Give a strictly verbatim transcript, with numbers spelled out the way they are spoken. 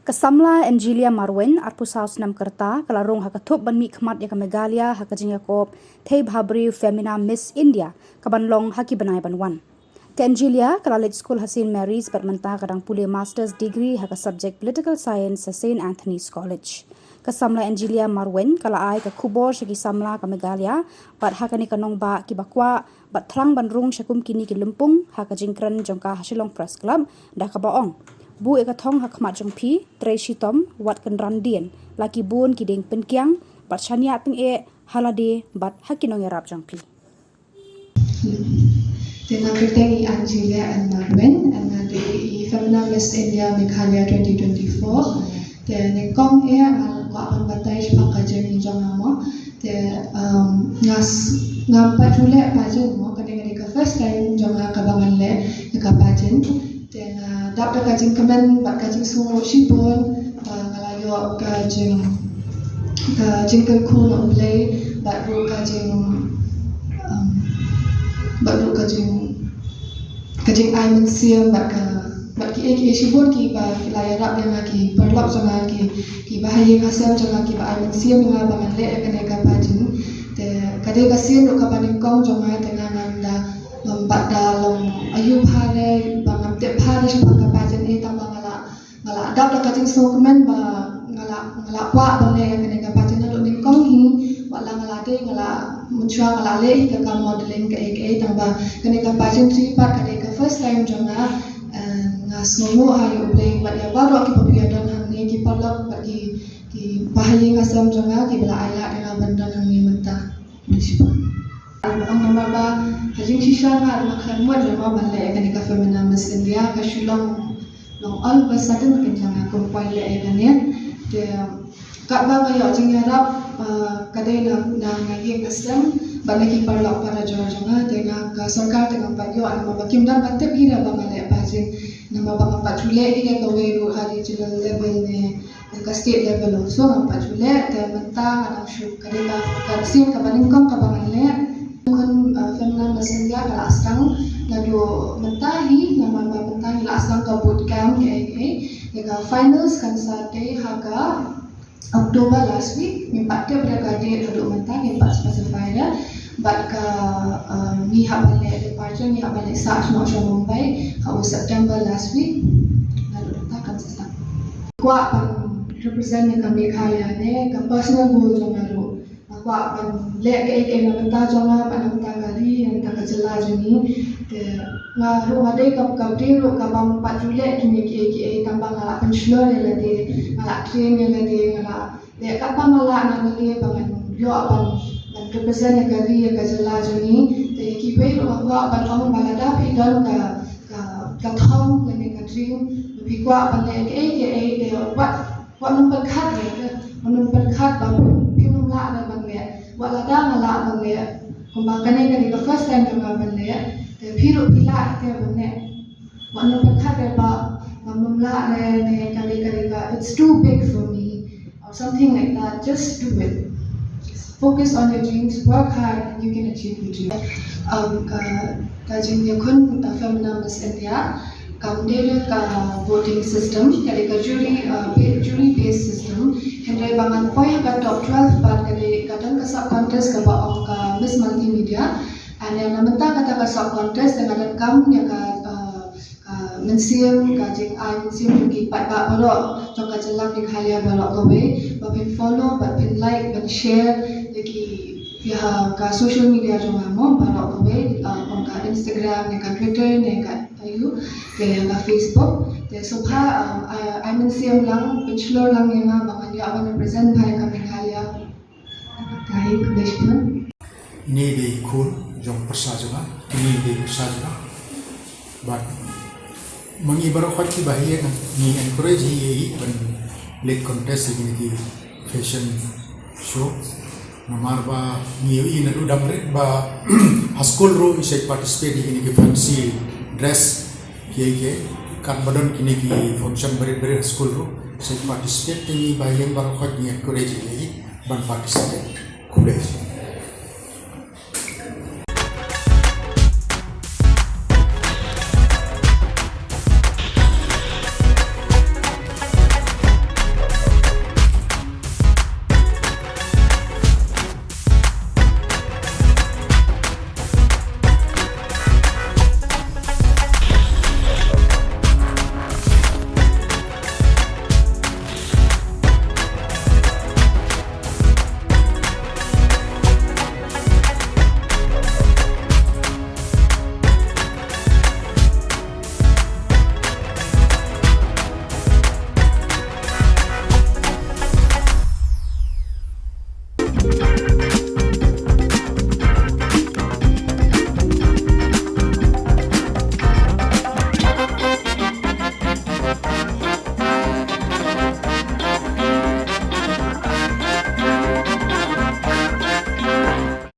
Ka samla Angelia Marwein, arphew saw snem ka rta, ka la rung ha ka thup ban mihkhmat ïa ka Meghalaya ha ka jingïakob Thei Bhabriew Femina Miss India, ka ban long ha ki bnai ban wan. Ka Angelia ka la leit skul ha St Mary's bad mynta ka dang pule Masters Degree ha ka subject Political Science ha St Anthony's College. Ka samla Angelia Marwein ka la ai ka khubor sha ki samla ka Meghalaya bad ha kane ka nongbah kiba kwah bad thrang ban rung sha kum kine ki lympung ha ka jingkren jong ka ha Shillong Press Club, da kaba ong: Buh ïa ka thong ha khmat jong phi, trei shitom, wat kynran dien, la ki bun ki dieng pynkiang, bad shaniah tyngeh ha lade bad ha ki nongïarap jong phi. Te nga kyrteng i Angelia N Marwein, nga dei i Femina Miss India Meghalaya twenty twenty-four. Te nyngkong eh nga kwah ban batai shaphang ka journey jong nga mo. Te um, nga s- ngam pat ju leh pageant mo, kane ka dei ka first time jong nga kaba ngan leh ïa ka pageant. Te nga dap da ka jingkmen bad ka jingsngewnguh shibun ba nga la ïoh ka jing ka jingkyrkhu na U Blei bad ruh ka jing um, bad ruh ka jing ka jingai mynsiem bad ka bad kiei kiei shibun kiba ki la ïarap ïa nga, ki paralok jong nga, ki kiba ha ïing ha sem jong nga kiba ai mynsiem ïa nga ba ngan leh ïa kane ka pageant. Te ka dei ka sien ruh kaba nyngkong jong nga, te nga ngam da ngam pat da long aïu bha re ba ngam tip bha re shaphang ka pageant, eh tang ba nga la nga la dap da ka jingsngewkmen ba nga la nga la kwah ban leh ïa kane ka pageant naduh nyngkong hi. Wat la nga la dei nga la mynshuwa nga la leh hi ka kam modeling kaei kaei, tang ba kane ka pageantry pat ka dei ka first time jong nga. Eh, nga sngewnguh ha ïa U Blei bad ïa baroh kiba phi ïa don hangne, ki paralok bad ki kiba ha ïing ha sem jong nga kiba la ai lad ïa nga ban don hangne mynta. Namar ba ha jingshisha nga la khlem mut ruh mo ban leh ïa kane ka Femina Miss India, ka shu long long all of a sudden, ka jong nga kum poi leh ïa kane. Te katba nga ïoh jingïarap, ah, ka dei na na na ïing na sem bad na ki paralok para jong jong nga, te nga ka sorkar te ngam pat ïoh, namar ba kim don ban tip hi ruh ba nga leh pageant, namar ba ngam pat ju leh hi ruh kawei ruh ha regional level ne ka state level also ngam pat ju leh. Te mynta nga dang shu ka dei ka ka sien kaba nyngkong kaba ngan leh. Khun, uh, Femina Miss India ka la sdang naduh mynta hi, namar ba mynta hi la sdang ka boot camp kaei kaei. Te ka finals kan sa dei ha ka October last week, ngim pat tip ruh ka date haduh mynta, ngim pat specify ruh. Bad ka, uh, ngi hap ban leh departure, ngi hap ban leh sah shnong sha Mumbai ha u September last week. Naduh mynta kan sa sdang. Kwah ban represent ïa ka Meghalaya ne ka personal goal jong nga ruh. Nga kwah ban leh kaei kaei na bynta jong nga bad na bynta ka ri, na bynta ka jylla jong ngi. Te nga ruh nga dei ka ka dei ruh kaba ngam pat ju leh kine kiei kiei, tang ba nga la pynshlur ïa lade, nga la train ïa lade, nga la leh katba nga lah na lade ba ngan ïoh ban ban represent ïa ka ri, ïa ka jylla jong ngi. Te ïa kiwei ruh nga kwah ban ong ba lada phi don ka ka ka thong lane ka dream ba phi kwah ban leh kaei kaei, te wat wat nym pyrkhat re, wat nym pyrkhat ba phin nym lah re ban leh. Wat lada nga lah ban leh, kumba kane ka dei ka first time jong nga ban leh, te phi ruh phi lah te ban leh. Wat nym pyrkhat re ba ngam nym lah re ne ka dei ka dei ka, it's too big for me or something like that. Just do it. Just focus on your dreams, work hard, and you can achieve your dreams. Um, ka ka jingïakhun, uh, Femina Miss India kam dei re ka voting system, ka dei ka jury, uh, ba- jury based system. Hynrei ba ngan poi ha ka top twelve pat ka dei ka don ka sub contest kaba ong ka Miss Multimedia. And ïa na mynta kata ka sub contest te nga donkam ïa ka, uh, ka mynsiem, ka jingai mynsiem jong ki paidbah baroh jong ka jylla Meghalaya baroh kawei, ba phin follow, ba phin like, ban share ïa ki ïa ka social media jong nga mo baroh kawei, uh, ong ka Instagram ne ka Twitter ne ka aïu, te ïa ka Facebook. Te sngewbha, uh, ai ai mynsiem lang, pynshlur lang ïa nga ba ngan ïoh ban represent bha ïa ka Meghalaya. Ka hi ka best one. Ini dei khun jong pyrsa jong nga, ini dei pyrsa jong nga. Bad ma ngi baroh khoit kiba ha ïing ngi encourage hi ïa i ban leit contest ïa kine ki fashion show. Namar ba ngi ïohi naduh dang rit ba ha skul ruh i shait participate ïa kine ki fancy dress kiei kiei. Katba don kine ki function barit barit ha skul ruh i shait participate, te ngi ba ha ïing baroh khoit ngi encourage ïa i ban participate. Khublei.